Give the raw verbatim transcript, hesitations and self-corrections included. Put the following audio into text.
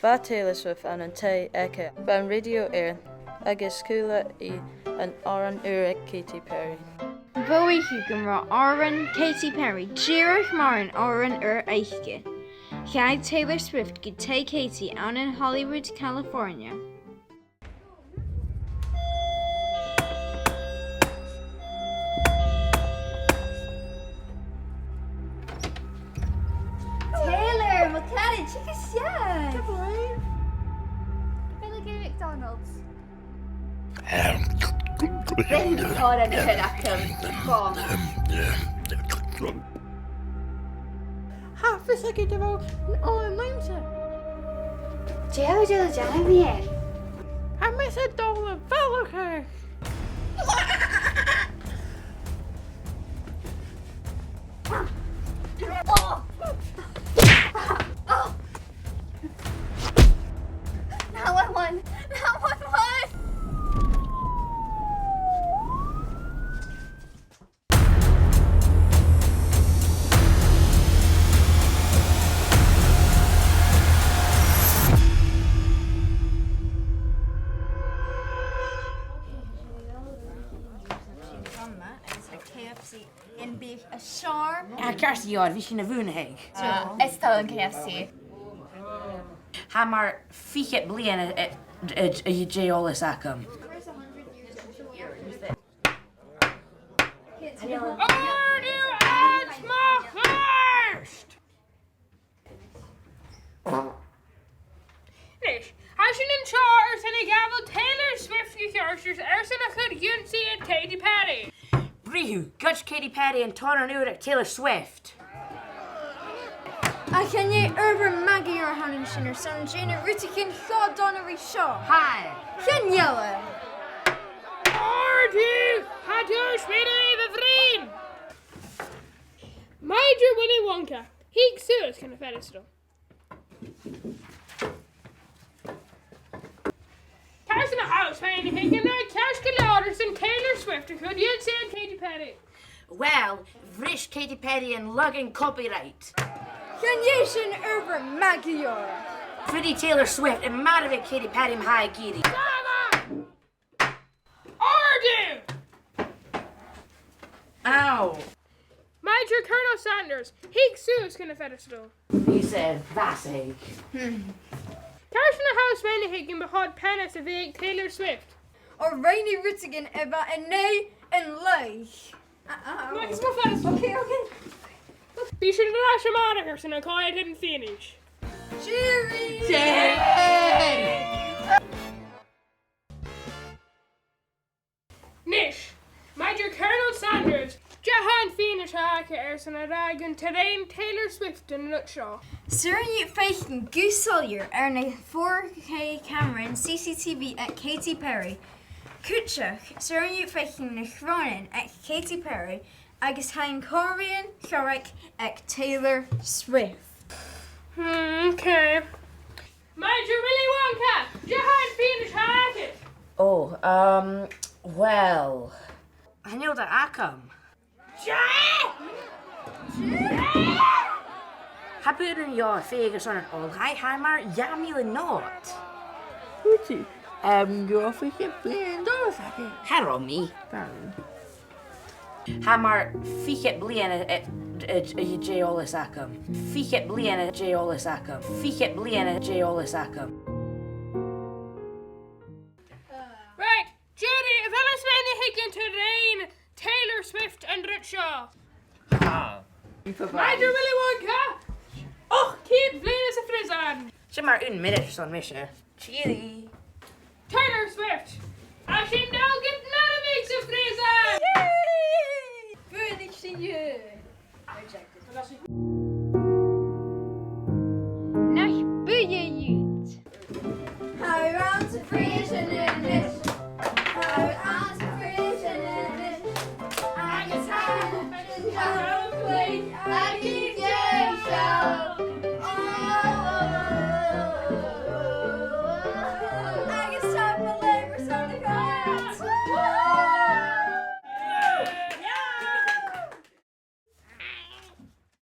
Bha Taylor Swift ann an taigh aice, bha an rèidio air, agus chuala i an t-òran ùr aig Katy Perry. Bha i a' faicinn gun robh òran Katy Perry dìreach mar an t-òran ùr aice. Chaidh Taylor Swift gu taigh Katy ann an Hollywood, California. Taylor, mo charaid, thig a-steach! Good morning. Bheil thu ag iarraidh McDonald's? Bheil, tha e air a chur agam. Go. Tha fios agad a bheil an t-òran leamsa. Dè tha thu a' dèanamh, a Mhàiri? Tha mise a' dol a bhalachadh. Nine one one! Nine one one! Agus K F C am beathach as fheàrr. Ah, ceart gu leòr, bha sinn a' buntainn. Ah, is toil leam K F C. Tha mar fichead bliadhna a, a, a, a dh'eòlas agam. Òrdugh aig mo chairt! Nis, tha sinn an seo airson a ghabhail Taylor Swift gu ceartuair airson a chur dh'ionnsaigh aig Katy Perry. Britheamh, goid Katy Perry an t-òran ùr aig Taylor Swift. Ach chan e adhbhar math gu leòr a th' ann an sin airson dèanamh rudeigin cho dona ri seo. Tha. Chan eil e. Òrdugh, tha thu a' smaoineachadh gu bheil mi a' bruidhinn. Maighstir Willy Wonka, thig suas chun na peadaisteal. Carson a tha thu a' smaoineachadh gun robh e ceart gu leòr airson Taylor Swift a chur dh'ionnsaigh aig Katy Perry? Well, bhris Katy Perry an laghan copyright. Chan e sin adhbhar math gu leòr. Fuirich Taylor Swift am marbhadh Katy Perry ma tha i ag iarraidh. Òrdugh! Ow. Maighstir Colonel Sanders, thig suas chun na peadaisteal. Bha e a' bhàsachadh. Hmm. Carson a tha thu a' smaoineachadh gum bu chòir peanas a bhith aig Taylor Swift? Oir rinn i rudeigin a bha an aghaidh an laoigh. Ow. Agus mo pheanas. Okay, okay. Bidh sinn air ais a-màireach airson a' coimhead air an fhianais. Cheery! Cheery! Nis, Maighstir Colonel Sanders, dè tha am fianais a th' agaibh airson a ràdh gun do rinn Taylor Swift an rud seo? 'S urrainn dhut faicinn gu soilleir air na four K camaraidhean C C T V aig Katy Perry. Cuideachd, 's urrainn dhut faicinn na chrònan aig Katy Perry agus tha an còmhradh air choreigin aig Taylor Swift. Hmm, okay. Maighstir Willy Wonka, dè tha am fianais a th' agaibh? Oh, um, well, chan eil dad agam. Dè? Tha buaidh air an fheadhainn a bha a' faighinn airson an oilthigh, tha e mar dhà mhìle not. Rudy, um, gu bheil fichead bliadhna an doras againn. Tha e ro mhath. Tha. Tha mar fichead bliadhna a, a, a, a dh'eòlas agam. Fichead bliadhna a dh'eòlas agam. Fichead bliadhna a dh'eòlas agam. Right, Judy, a bheil thu a' smaoineachadh gun do rinn Taylor Swift an rud seo? Tha. Maighstir Willy Wonka, ochd ceud bliadhna sa phrìosan. Sin mar aon mhionaid airson mise. Cheery. Taylor Swift. Tha sinn a' dol gun nàrachadh sa phrìosan. Yay! Bhuannaich sinn.